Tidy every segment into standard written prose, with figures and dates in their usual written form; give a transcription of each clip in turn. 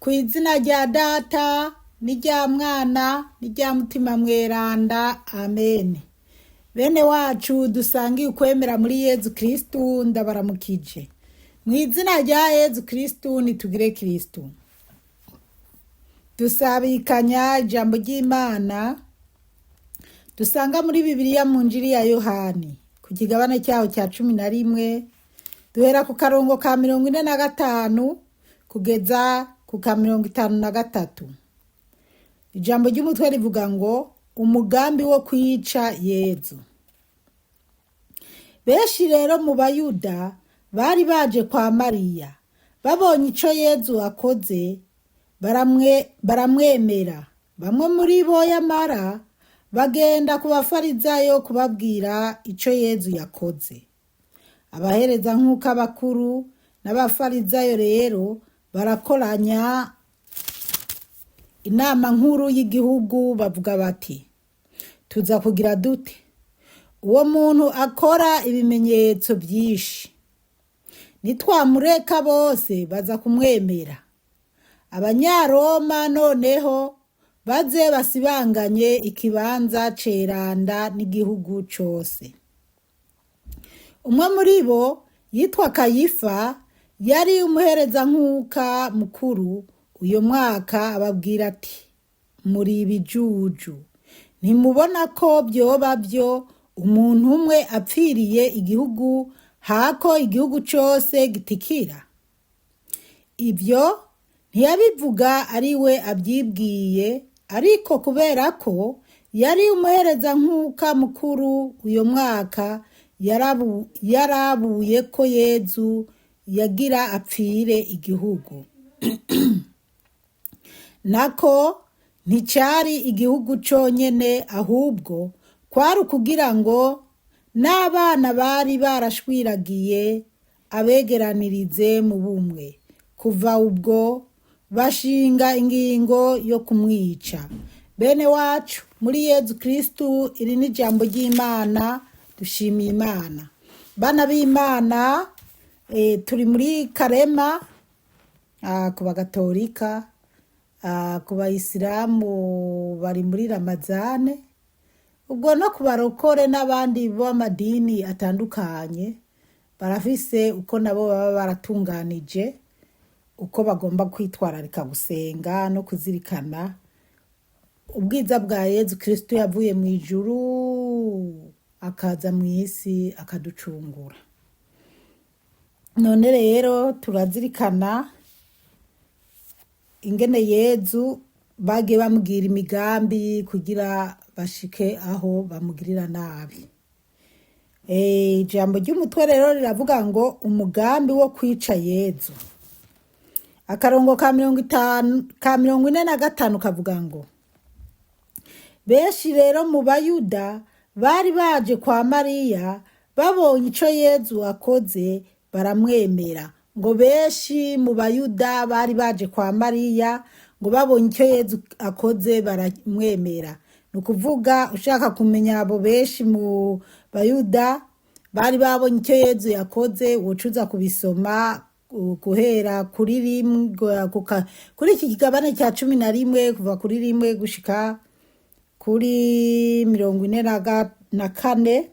Ku izina rya Data n'irya Mwana n'irya Mutima Mweranda, amen. Bene wacu dusangiye ukwemera muri Yezu Kristu, ndabaramukije. Mu izina rya Yezu Kristu nitugire Kristu. Dusabikanya ijambo ry'Imana dusanga muri Bibiliya mu Njiri ya Yohani ku kigabane cyaho cya 11, duhera ku karongo ka 45 kugeza ku ka 53. Ijambo ry'umutwe rivuga ngo umugambi wo kwica Yezu. Benshi rero mu Bayuda bari baje kwa Mariya, babonye ico Yezu akoze baramwemera. Bamwe muri bo yamara bagenda ku Bafarizayo kubabwira ico Yezu yakoze. Abahereza nk'uko abakuru n'Abafarizayo rero barakoranya inama nkuru y'igihugu, bavuga bati: "Tuza kugira dute? Uwo muntu akora ibimenyetso byinshi, nitwamureka bose baza kumwemera, Abanyaroma noneho baze basibanganye ikibanza ceranda n'igihugu cose." Umwe muri bo yitwa Kayifa, yari umuherezankuka mukuru uyo mwaka, ababwira ati: "Muri ibijuju, ntimubona ko vyoba vyo umuntu umwe apfiriye igihugu hako igihugu cose gitikira?" Ivyo ntiyabivuga ari we avyibwiye, ariko kubera ko yari umuherezankuka mukuru uyo mwaka, yarabuye ko Yezu yagira apfire igihugu. Nako nticari igihugu conyene, ahubwo kwari ukugira ngo n'abana bari barashwiragiye abegeranirize mu bumwe. Kuva ubwo bashinga ingingo yo kumwica. Bene wacu muri Yezu Kristu, iri ni ijambo ry'Imana, dushimiye Imana. Bana b'Imana, turi muri Karema ku Bagatolika, ku Bayisilamu bari muri Ramazane, ubwo no ku barokore n'abandi b'amadini atandukanye barafise uko nabo baba baratunganije uko bagomba kwitwararika gusenga no kuzirikana ubwiza bwa Yezu Kristu yavuye mu ijuru akaza mu isi akaducungura. None rero turazirikana ingene Yezu bagiye bamubwira imigambi kugira bashike aho bamugirira nabi. Ijambo ry'umutwe rero riravuga ngo umugambi wo kwica Yezu. Akarongo ka 50, ka 45 kavuga ngo: "Benshi rero mu Bayuda bari baje kwa Mariya, babonye ico Yezu akoze baramwemera." Ngo benshi mu Bayuda bari baje kwa Mariya, ngo babonye ico Yezu akoze baramwemera. Ni ukuvuga, ushaka kumenya abo benshi mu Bayuda bari babonye icyo Yezu yakoze, wocuza kubisoma guhera kuri 1, kuri iki kigabane cya 11, kuva kuri 1 gushika kuri 44,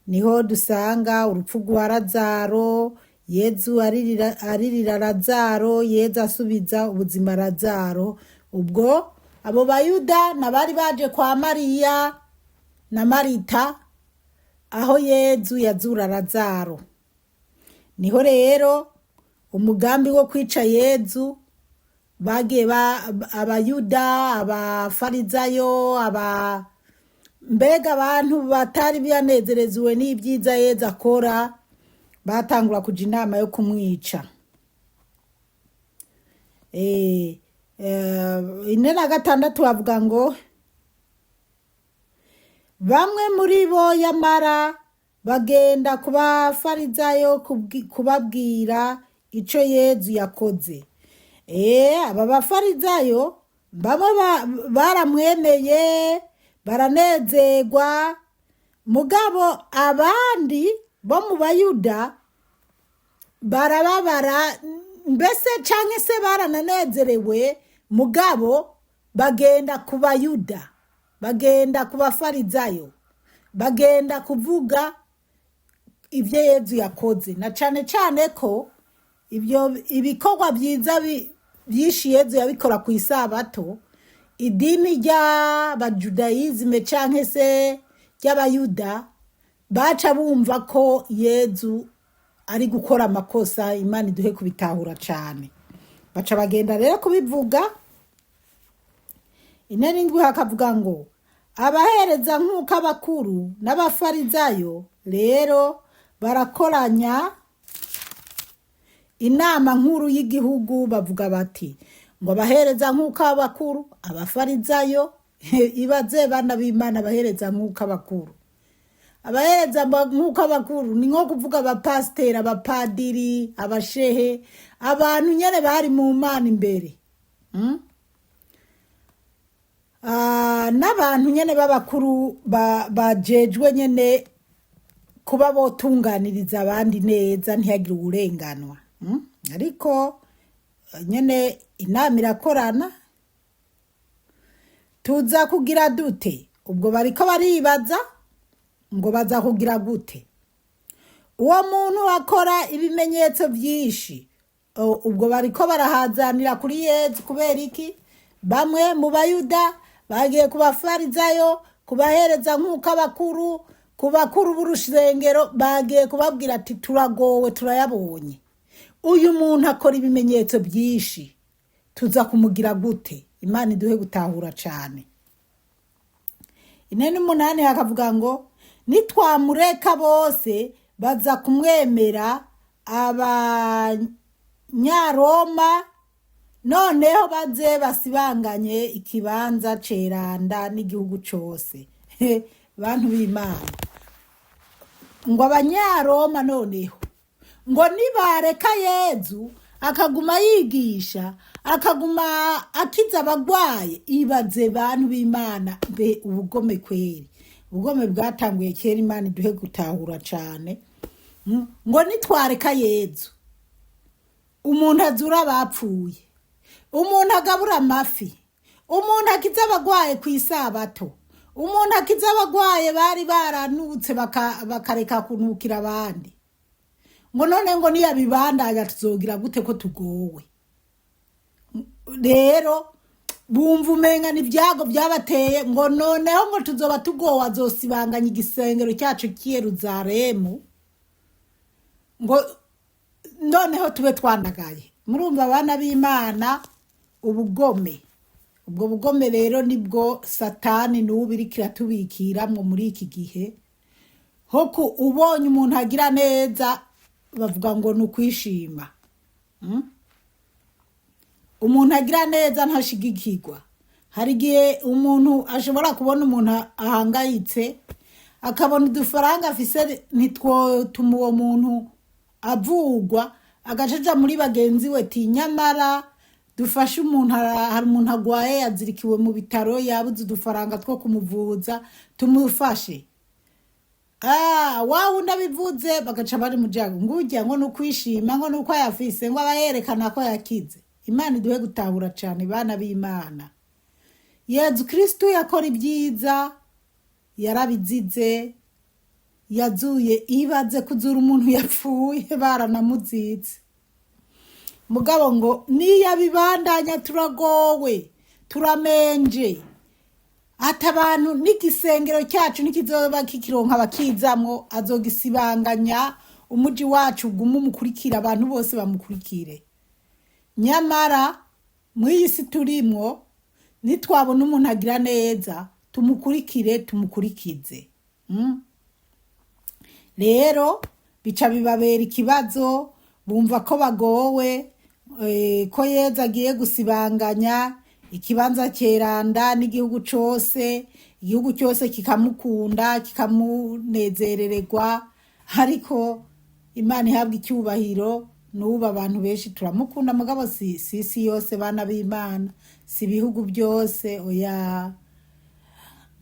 niho dusanga urupfu rwa Razaro, Yezu aririra Razaro, Yezu asubiza ubuzima Razaro. Ubwo abo Bayuda nabari baje kwa Mariya na Marita aho Yezu yazura Razaro. Niho rero umugambi wo kwica Yezu bagiye Abayuda, Abafarizayo, aba mbega abantu batari banezereziwe n'ibyiza Yezu akora, batangura kuja inama yo kumwica. 46 bavuga ngo: "Bamwe muri bo yamara bagenda ku Bafarizayo kubabwira ico Yezu yakoze." Aba Bafarizayo bamwe baramwemeye baranezerwa, mugabo abandi bo mu Bayuda barababara. Mbese canke se barananezerewe, mugabo bagenda ku Bayuda, bagenda ku Bafarizayo, bagenda kuvuga ibyo Yezu yakoze, na cane cane ko ibyo ibikorwa byiza byinshi Yezu yabikora ku isabato. Idini ry'abajudayizme canke se ry'Abayuda baca bumva ko Yezu ari gukora amakosa. Imana iduhe kubitahura cane. Baca bagenda rero kubivuga. 47 hakavuga ngo abahereza nk'uko abakuru n'Abafarizayo rero barakoranya inama nkuru y'igihugu, bavuga bati ngo abahereza nk'uko abakuru, Abafarizayo. Ibaze, bana b'Imana, abahereza nk'uko abakuru, abahereza nk'uko abakuru ni nko kuvuga abapasiteri, abapadiri, abashehe, abantu nyene bari mu Mana imbere. N'abantu nyene b'abakuru bajejwe nyene kuba botunganiriza abandi neza, ntihagire uwurenganwa. Ariko nyene inama irakorana, tuza kugira dute? Ubwo bariko baribaza ngo baza kugira gute? Uwo muntu akora ibimenyetso byinshi. Ubwo bariko barahazanira kuri Yezu. Kubera iki? Bamwe mu Bayuda bagiye kubafarizayo, kubahereza nk'uko abakuru, ku bakuru b'urusengero, bagiye kubabwira ati turagowe, turayabonye, uyu muntu akora ibimenyetso byinshi, tuza kumugira gute? Imana iduhe gutahura cane. 48 hakavuga ngo nitwamureka bose baza kumwemera, Abanyaroma noneho baze basibanganye ikibanza ceranda n'igihugu cose. Bantu b'Imana, ngo Abanyaroma noneho ngo nibareka Yezu akaguma yigisha, akaguma akiza abagwaye. Ibaze, bantu b'Imana, mbe ubugome kweri, ubugome bwatanguye kera. Imana iduhe gutahura cane. Ngo nitwareka Yezu, umuntu azura abapfuye, umuntu agabura amafi, umuntu akiza abagwaye ku isabato, umuntu akiza abagwaye bari baranutse bakareka kunukira abandi, ngo none ngo niyabibandanya tuzogira gute ko tugowe? Rero bumva umenga ni ibyago byabateye, ngo noneho ngo tuzoba tugowe, azosibanganya igisengero cyacu cy'i Yeruzalemu, ngo noneho tube twandagaye. Murumva, abana b'Imana, ubugome. Ubwo bugome rero nibwo Satani n'ubu iriko iratubikiramwo muri iki gihe. Hoko ubonye umuntu agira neza, bavuga ngo ni ukwishima. Umuntu agira neza ntashigikirwa. Hari igihe umuntu ashobora kubona umuntu ahangayitse, akabona udufaranga afise ntitwotuma uwo muntu avugwa, agacaja muri bagenzi we ti nyamara dufashe umuntu, hari umuntu agwaye, yazirikiwe mu bitaro, yabuze udufaranga two kumuvuza, tumufashe. Wa wundi abivuze bagaca bari mu jago, ngo urya ngo ni ukwishima, ngo ni uko ayafise, ngo aba yerekana ko yakize. Imana iduhe gutahura cane, bana b'Imana. Yezu Kristu yakora ibyiza, yarabizize, yazuye. Ibaze kuzura umuntu yapfuye baranamuzitse. Mugabo ngo niyabibandanya turagowe, turamenje, ati abantu n'igisengero cyacu nikizoba kikironka bakizamwo, azogisibanganya, umuji wacu ugume umukurikira, abantu bose bamukurikire. Nyamara muri iyi si turimwo, nitwabona umuntu agira neza, tumukurikire, tumukurikize. Rero bica bibabera ikibazo, bumva ko bagowe, ko Yezu agiye gusibanganya ikibanza ceranda n'igihugu cose, igihugu cyose kikamukunda, kikamunezerererwa. Ariko Imana ihabwa icyubahiro, n'ubu abantu benshi turamukunda, mugabo si isi yose, bana b'Imana, si ibihugu byose, oya.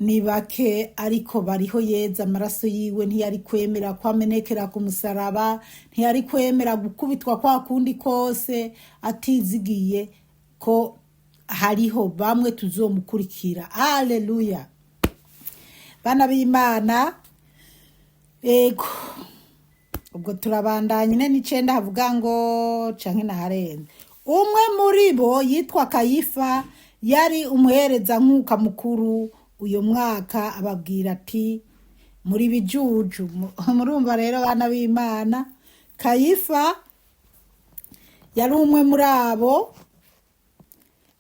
Ni bake, ariko bariho. Yeza amaraso yiwe ntiyari kwemera ko amenekera ku musaraba, ntiyari kwemera gukubitwa kwa kundi kose atizigiye ko hariho bamwe tuzomukurikira. Aleluya, bana b'Imana. Ego, ubwo turabandanya. 49 havuga ngo, canke naharenze, umwe muri bo yitwa Kayifa, yari umuhereza nkuka mukuru uyu mwaka, ababwira ati: "Muri bijuju." Murumva rero, bana b'Imana, Kayifa yari umwe muri abo.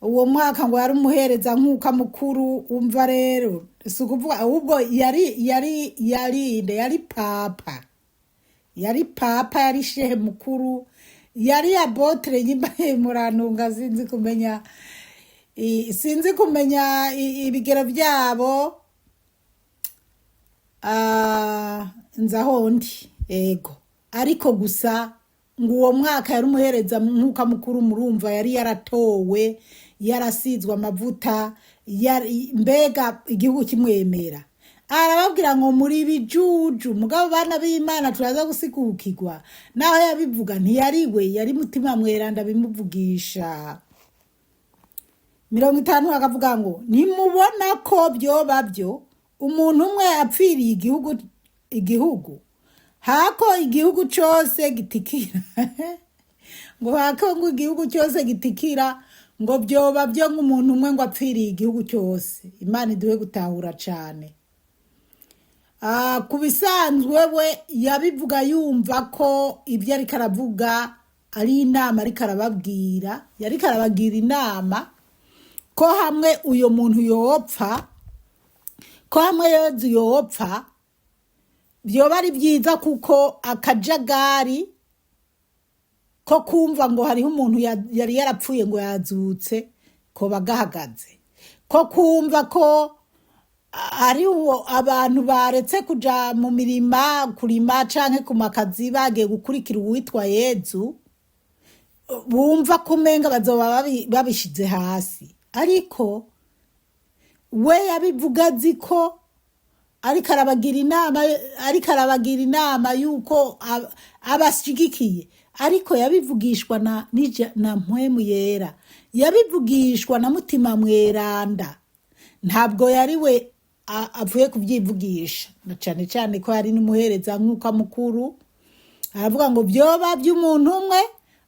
Uwo mwaka ngo yari umuhereza nkuka mukuru. Umva rero, si ukuvuga ahubwo yari nde? Yari papa, yari papa, yari shehe mukuru, yari apôtre nyimba. Murantunga, sinzi kumenya ibigero byabo. Nzi aho ndi, ego, ariko gusa ngo uwo mwaka yari umuhereza nkuka mukuru. Murumva yari yaratowe, yarasizwe amavuta, mbega igihugu kimwemera. Arababwira ngo: "Muri bijuju." Mugabo bana b'Imana, turaza gusigukirwa naho yabivuga ntiyariwe, yari Mutima Mweranda bimuvugisha. 50 akavuga ngo: "Ntimubona ko byoba byo umuntu umwe apfiriye igihugu, hako igihugu cyose gitikira?" Ngo hako ngo igihugu cyose gitikira, ngo byoba byo nk'umuntu umwe ngo apfiriye igihugu cyose. Imana iduhe gutahura cyane. Ku bisanzwe we yabivuga yumva ko ibyo ariko aravuga ari inama ariko arababwira, yariko arabagira inama ko hamwe uyo muntu yopfa, ko hamwe Yezu yopfa, byoba ari byiza, kuko akajagari ko kumva ngo hariho umuntu yari yarapfuye ngo yazutse ko bagahagaze, ko kumva ko ari uwo abantu baretse kuja mu mirima kurima canke ku makazi bagiye gukurikira uwitwa Yezu, bumva ko umenga bazoba babishize hasi. Ariko we yabivuga azi ko ariko arabagira inama, ariko arabagira inama yuko abashigikiye, ariko yabivugishwa na Mpwemu Yera, yabivugishwa na Mutima Mweranda. Ntabwo yari we avuye kubyivugisha, na cane cane ko yari n'umuhereza nk'uko mukuru. Aravuga ngo byoba by'umuntu umwe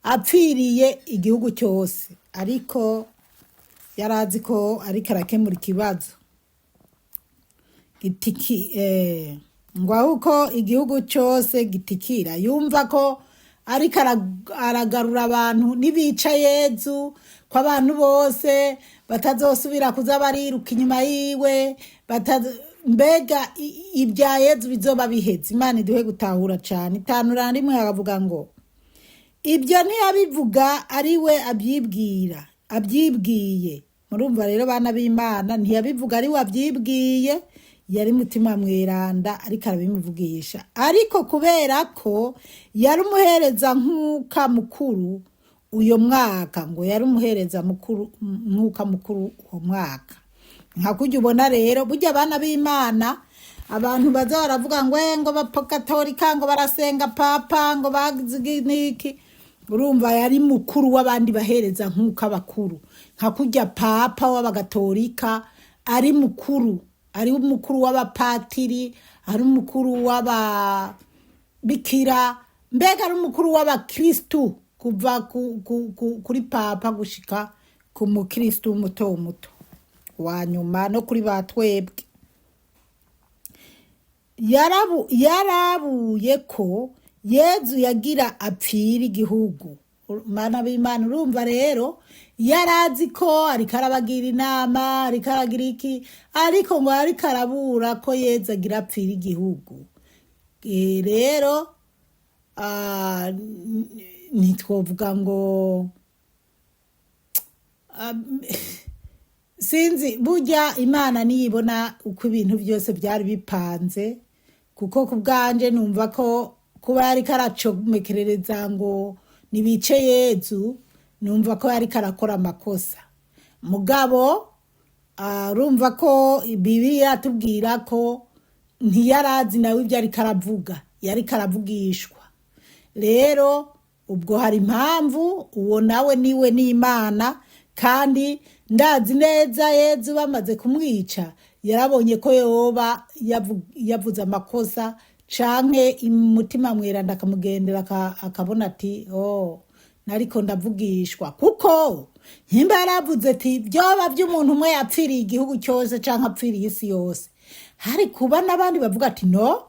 apfiriye igihugu cyose, ariko yari azi ko ariko arakemura ikibazo gitiki ngo aho uko igihugu cyose gitikira. Yumva ko ariko aragarura abantu nibica Yezu, ko abantu bose batazosubira kuza bariruka inyuma yiwe, mbega ibya Yezu bizoba biheze. Imana iduhe gutahura cane. 51 akavuga ngo ibyo ntiyabivuga ari we abyibwira, abyibwiye. Murumva rero, bana b'Imana, ntiyabivuga ari we abyibwiye, yari Mutima Mweranda ariko arabimuvugisha. Ariko kubera ko yari umuhereza nkuka mukuru uyo mwaka, ngo yari umuhereza mukuru, nkuka mukuru uwo mwaka. Nka kurya ubona rero, burya abana b'Imana, abantu baza baravuga ngo ngo bapakatolika ngo barasenga papa, ngo bazi niki. Urumva yari mukuru w'abandi bahereza nk'uko abakuru, nka kurya papa w'abagatolika ari mukuru, ari umukuru w'abapatiri, ari umukuru w'ababikira, mbega ari umukuru w'abakristu, kuva kuri papa gushika ku mukristu muto muto wa nyuma no kuri ba twebwe. Yarabuye ko Yezu yagira apfira igihugu. Mana b'Imana, urumva rero yarazi ko ariko arabagira inama, ariko aragira iki, ariko ngo ariko arabura ko Yezu agira apfira igihugu. Rero ntitwovuga ngo sinzi, burya Imana niyibona uko ibintu byose byari bipanze, kuko ku bwanje numva ko kuba yariko aracomekerereza ngo nibice Yezu, numva ko yariko arakora amakosa. Mugabo Arumva ko Bibiliya atubwira ko ntiyarazi nawe ibyo ariko aravuga, yariko aravugishwa. Rero ubwo hari impamvu, uwo nawe niwe n'Imana, kandi ndazi neza Yezu bamaze kumwica yarabonye ko yoba yavuze amakosa, canke umutima mweranda akamugendera akabona ati oh, nariko ndavugishwa. Kuko nyimba yaravuze ati vyoba vy'umuntu umwe yapfiriye igihugu cyose canke apfiriye isi yose, hari kuba n'abandi bavuga ati no,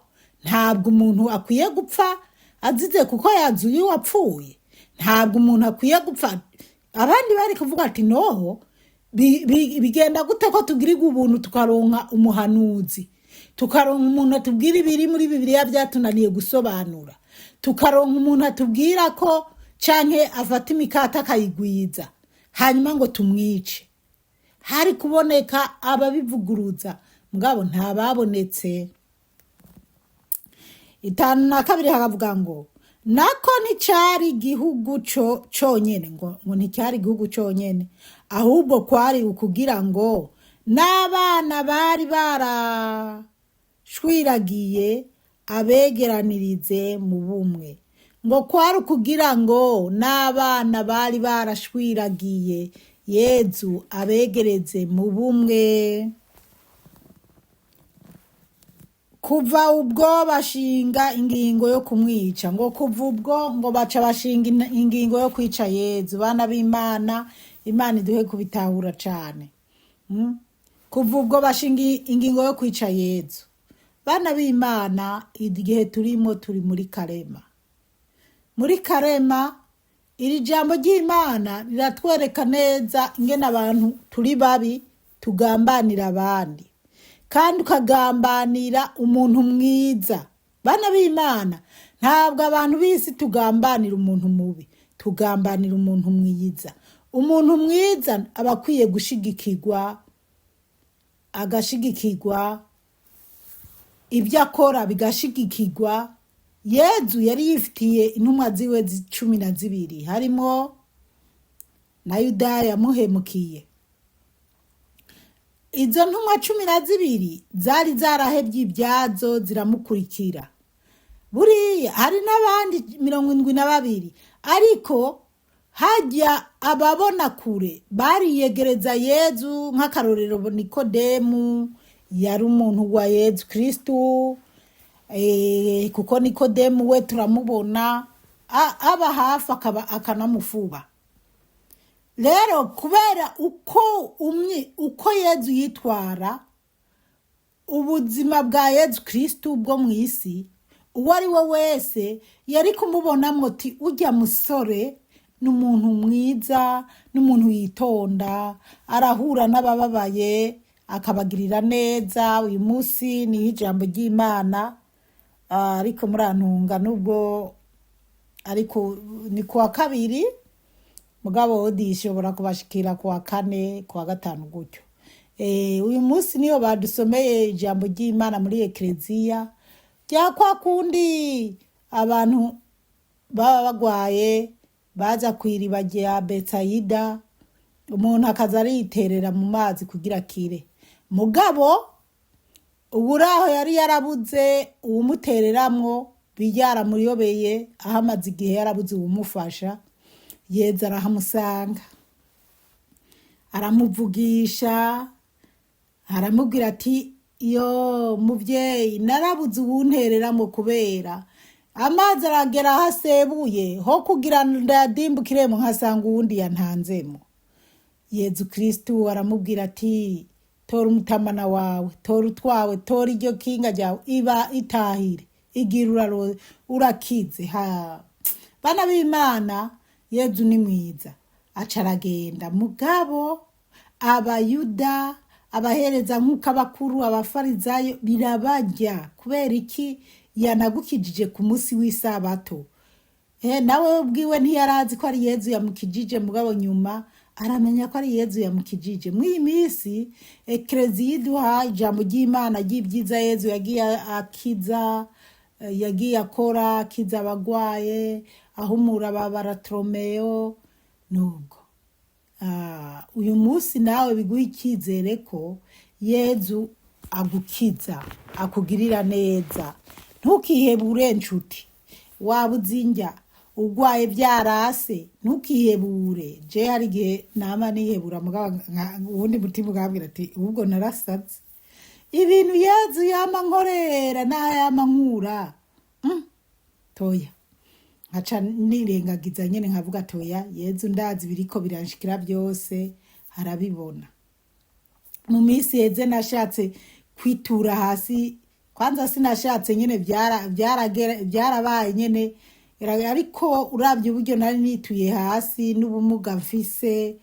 ntabwo umuntu akwiye gupfa azize kuko yazuye uwapfuye, ntabwo umuntu akwiye gupfa. Abandi bari kuvuga ati noho bigenda gute ko tugirirwa ubuntu tukaronka umuhanuzi, tukaronka umuntu atubwira ibiri muri Bibiliya byatunaniye gusobanura, tukaronka umuntu atubwira ko canke afata imikate akayigwiza hanyuma ngo tumwice. Hari kuboneka ababivuguruza, mugabo ntababonetse. 52 hakavuga ngo nako nticari igihugu conyene, ngo nticyari igihugu conyene, ahubwo kwari ukugira ngo n'abana bari barashwiragiye abegeranirize mu bumwe. Ngo kwari ukugira ngo n'abana bari barashwiragiye Yezu abegereze mu bumwe. Kuva ubwo bashinga ingingo yo kumwica, ngo kuva ubwo ngo baca bashinga ingingo yo kwica Yezu. Bana b'Imana, Imana iduhe kubitahura cane. Kuva ubwo bashinga ingingo yo kwica Yezu. Bana b'Imana, igihe turimo turi muri karema. Muri karema iri jambo ry'Imana riratwereka neza ingene abantu turi babi, tugambanira abandi, kandi ukagambanira umuntu mwiza. Bana b'Imana, ntabwo abantu b'isi tugambanira umuntu mubi, tugambanira umuntu mwiza. Umuntu mwiza aba akwiye gushigikirwa, agashigikirwa, ibyo akora bigashigikirwa. Yezu yari yifitiye intumwa ziwe 12, harimo na Yuda yamuhemukiye. Izo ntumwa 12 zari zarahevye ibyazo ziramukurikira. Buriya hari n'abandi 72, ariko hajya ababona kure bariyegereza Yezu. Nk'akarorero, Nikodemu yari umuntu wa Yezu Kristu, kuko Nikodemu we turamubona aba hafi akaba akanamufuba. Rero kubera uko Yezu yitwara, ubuzima bwa Yezu Kristu bwo mu isi, uwo ari we wese yari kumubonamwo ati ujya musore ni umuntu mwiza, n'umuntu yitonda, arahura n'abababaye akabagirira neza. Uyu munsi niho ijambo ry'Imana, ariko murantunga nubwo ariko ni kuwa kabiri, mugabo ishobora kubashikira kuwa kane, kuwa gatanu gutyo. Uyu munsi niyo badusomeye ijambo ry'Imana muri ekleziya rya kwa kundi abantu baba bagwaye baza kw'iriba rya Betsayida, umuntu akaza ariterera mu mazi kugira akire. Mugabo uburaho yari yarabuze uwumutereramwo, yaramuyobeye, aho amaze igihe yarabuze uwumufasha. Yezu arahamusanga, aramuvugisha, aramubwira ati yo muvyeyi, narabuze uwuntereramwo kubera amazi aragera aho asebuye, ho kugira ndayadimbukiremo nkasanga uwundi yantanzemo. Yezu Kristu aramubwira ati tora umutamana wawe, tora utwawe, tora iryo kinga ryawe, iba itahire, igira urakize. Ha bana b'Imana, Yezu ni mwiza. Aca aragenda. Mugabo abayuda, abahereza nk'uko abakuru, abafarizayo birabarya. Kubera iki yanagukijije ku munsi w'isabato? Nawe ubwiwe ntiyarazi ko ari Yezu yamukijije, mugabo nyuma aramenya ko ari Yezu yamukijije. Muri iyi minsi ekleziya iduha ijambo ry'Imana ry'ibyiza Yezu yagiye akiza, yagiye akora, akiza abagwaye, ahumura ba Baratoromeo. Nubwo Uyu munsi nawe biguha icyizere ko Yezu agukiza, akugirira neza. Ntukihebure nshuti, waba uzinjya urwaye byarase, ntukihebure. Je hari igihe nama nihebura, mugabo uwundi mutima ukambwira ati ubwo narasaze, ibintu Yezu yama nkorera n'aho yama nkura. Toya, nkaca nirengagiza nyene, nkavuga toya, Yezu ndazi biriko biranshikira byose arabibona. Mu minsi heze nashatse kwitura hasi, kwanza sinashatse nyene, byarabaye nyene, ariko uravye uburyo nari nituye hasi n'ubumuga mfise,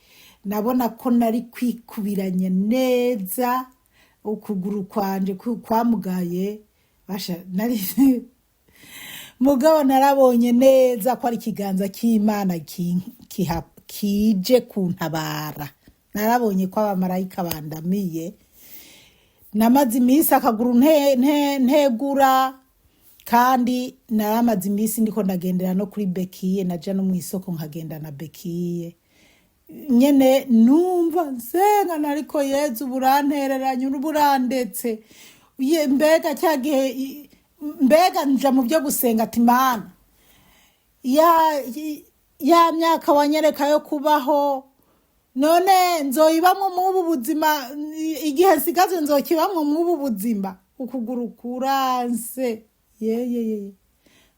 nabona ko nari kwikubiranya neza ukuguru kwanje kwamugaye, basha nari. Mugabo narabonye neza ko ari ikiganza cy'Imana kije kuntabara. Narabonye ko abamarayika bandamiye. Namaze iminsi akaguru ntegura, kandi naramaze iminsi ndiko ndagendera no kuri béquille, naja no mu isoko nkagenda na béquille nyene. Numva nsenga, ariko Yezu burantereranye, burandetse. Mbega cya gihe mbega nja mu byo gusenga ati Mana, ya myaka wanyereka yo kubaho, none nzoyibamwo mw'ubu buzima? Igihe nsigaje nzokibamwo mw'ubu buzima, ukuguru kuranse yeyeye?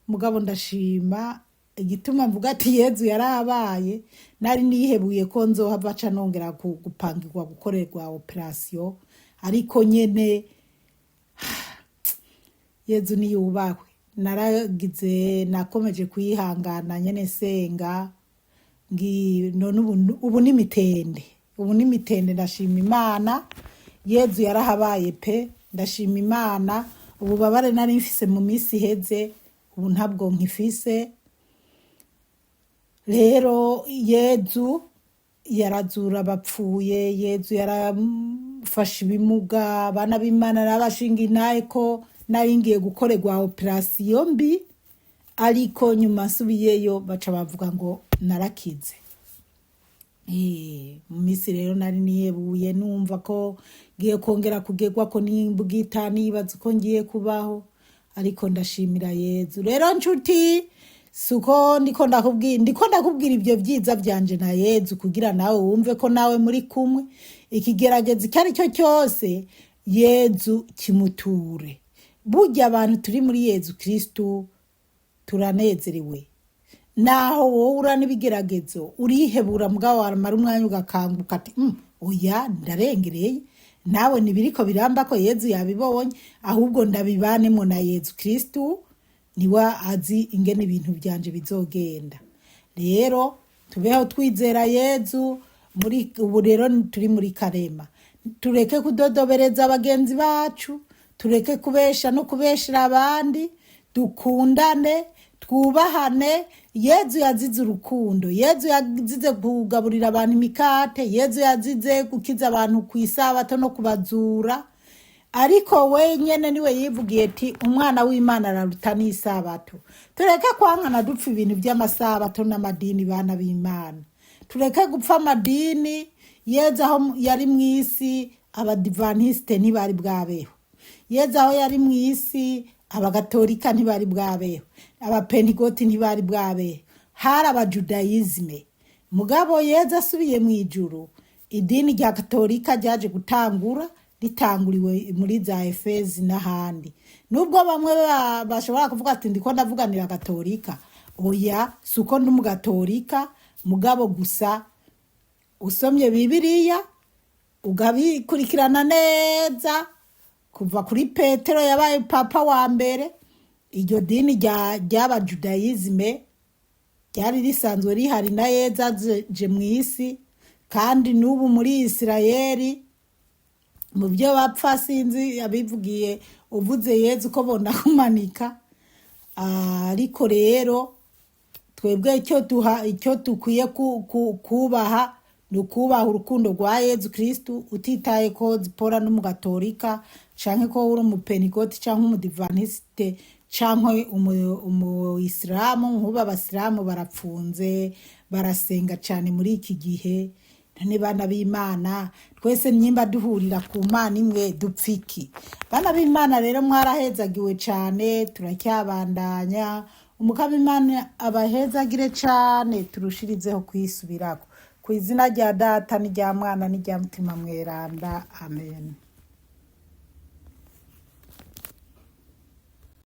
Mugabo ndashima. Igituma mvuga ati Yezu yarabaye, nari nihebuye ko nzohava aca nongera gupangirwa gukorerwa opération, ariko nyene Yezu niyubahwe. Naragize, nakomeje kwihangana nyene senga ngi none ubu ni mitende, ubu ni mitende. Ndashima Imana, Yezu yarahabaye pe. Ndashima Imana, ububabare nari mfise mu minsi iheze ubu ntabwo nkifise. Rero Yezu yarazura abapfuye, Yezu yarafashe ibimuga. Abana b'Imana, narabashinga intahe ko nari ngiye gukorerwa opération mbi, ariko nyuma nsubiyeyo baca bavuga ngo narakize. Mu minsi rero nari nihebuye, numva ko ngiye kongera kugerwa ko n'imbugita, nibaza uko ngiye kubaho, ariko ndashimira Yezu. Rero nshuti, suko ndiko ndakubwira ibyo byiza byanje na Yezu kugira nawe wumve ko nawe muri kumwe. Ikigeragezo icyo ari cyo cyose, Yezu kimuture. Burya abantu turi muri Yezu Kristu turanezerewe. Naho wowe ura n'ibigeragezo urihebura, mugabo wamara umwanya ugakanguka ati oya, ndarengereye, nawe ntibiriko biramba ko Yezu yabibonye, ahubwo ndabibanemo na Yezu Kristu, niwe azi ingene ibintu byanje bizogenda." Rero tubeho twizera Yezu. Muri ubu rero turi muri Karema, tureke kudodobereza bagenzi bacu, tureke kubesha no kubeshera abandi, dukundane, twubahane. Yezu yazize urukundo, Yezu yazize kugaburira abantu imikate, Yezu yazize gukiza abantu ku isabato no kubazura, ariko we nyene niwe yivugiye ati umwana w'Imana araruta n'isabato. Tureke kwankana dupfa ibintu by'amasabato n'amadini. Bana b'Imana, tureke gupfa amadini. Yezu aho yari mu isi, abadivantisite ntibari bwabeho. Yezu aho yari mu isi, abagatolika ntibari bwabeho, abapentigoti ntibari bwabeho, hari abajudayizme. Mugabo Yezu asubiye mu ijuru, idini rya Katolika ryaje gutangura, ritanguriwe muri za Efezi n'ahandi. Nubwo bamwe bashobora kuvuga ati ndiko ndavuganira Katolika, oya, si uko ndi umugatolika, mugabo gusa usomye Bibiliya ukabikurikirana neza kuva kuri Petero yabaye papa wa mbere, iryo dini ry'abajudayizme ryari risanzwe rihari na Yezu aje mu isi. Kandi n'ubu muri Isirayeli mu byo bapfa, sinzi abivugiye, uvuze Yezu ko bonda kumanika. Ariko rero twebwe icyo duha, icyo dukwiye kubaha ni ukubaha urukundo rwa Yezu Kristu, utitaye ko zipora n'umugatolika canke ko uri umupentigoti canke umudivantisite canke umuyisilamu. Nk'ubu abasilamu barapfunze, barasenga cane muri iki gihe. None bana b'Imana, twese nyimba duhurira ku Mana imwe, dupfiki? Bana b'Imana rero, mwarahezagiwe cane. Turacyabandanya. Umukama Imana abahezagire cane, turushirizeho kwisubirako. Ku izina rya Data n'irya Mwana n'irya Mutima Mweranda, amen.